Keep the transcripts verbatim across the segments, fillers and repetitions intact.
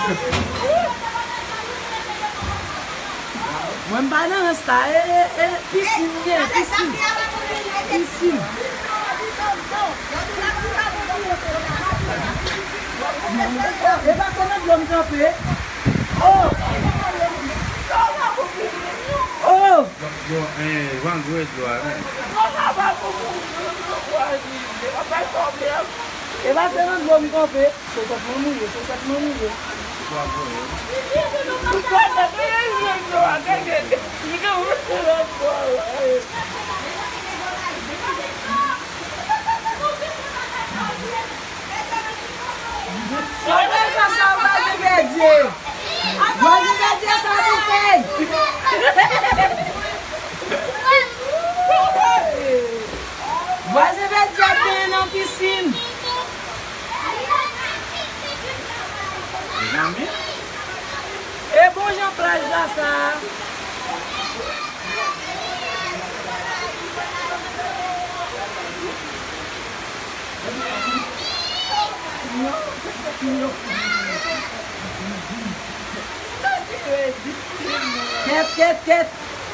Mwen m pa nan rans la, e, e, e, pisin m gen, pisin. Pisin. E pa se nan dlo m kanpe. Oh! Oh! Yo, eh, van gwe dlo a, men. E pa se nan dlo m kanpe. Sosèt mwen mouye, sosèt mwen mouye. Sòtè sa, sa vwazen Bèdye. Vwazen Bèdye sa nou fè. Vwazen Bèdye ap benyen nan pisin. Mezanmi. E bon jan plaj la sa. Kèt, kèt, kèt.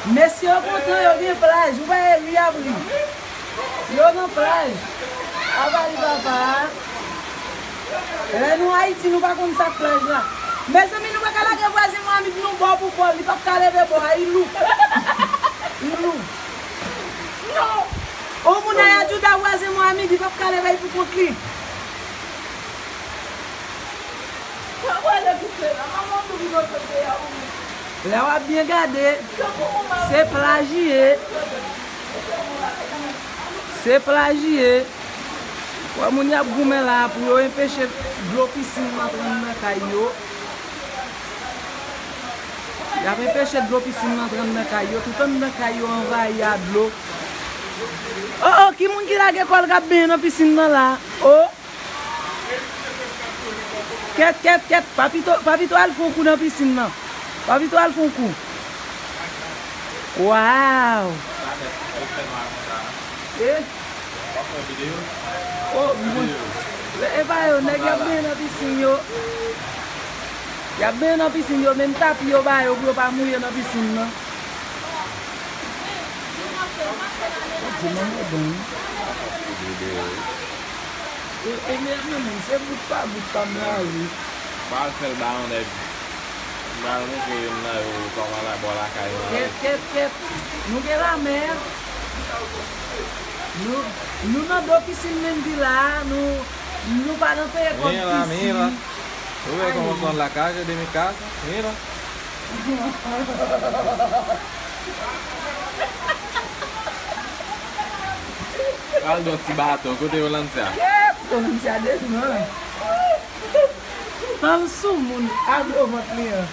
Mesye yo kontan, yo gen plaj. Ou pa wè ri ap ri. Yo nan plaj. Apa li papa. Lè nou Ayiti, nou pa konn sa k plaj la. Mezanmi, nou pa ka lage vwazen Mohamed nou bò pou bò. Li p ap ka leve bò a, li lou. Li lou. Non. O moun Ayadjouda, vwazen Mohamed, li p ap ka leve pou kont li. Lè w ap byen gade, se plaj li ye. Se plaj li ye. Wè moun y ap goumen la pou yo enpeche dlo pisin nan rann nan kay yo. Y ap enpeche dlo pisin nan rann nan kay yo. Tout anndan kay yo anvayi a dlo. Oh, oh, ki moun ki lage kò l k ap benyen nan pisin nan la? Oh! Kèt, kèt, kèt. Papito, Papito al fè yon kou nan pisin nan. Papito al fè yon kou. Waw! Eh? Oh, bon. E pa yo, nèg y ap benyen nan pisin yo. Y ap benyen nan pisin yo, menm tapi yo ba yo pou yo pa mouye nan pisin nan. Di mwen mwen bon. E, e, men, men, men, se bout pa bout pa m la, wi. Ba al fè l ba yon nèg. Ba al montre youn nan yo kòman la bò lakay mwen. Kèt, kèt, kèt. Nou gen lamè. Nou, nou nan do pisin Mendy la, nou, nou pa nan feye kòd pisin. Ou wè kòman son lakay, de mi kaz, mira. Al don ti baton, kote Yolanda? Yep, Yolanda devan. Tann sou moun, a gwo vant li an.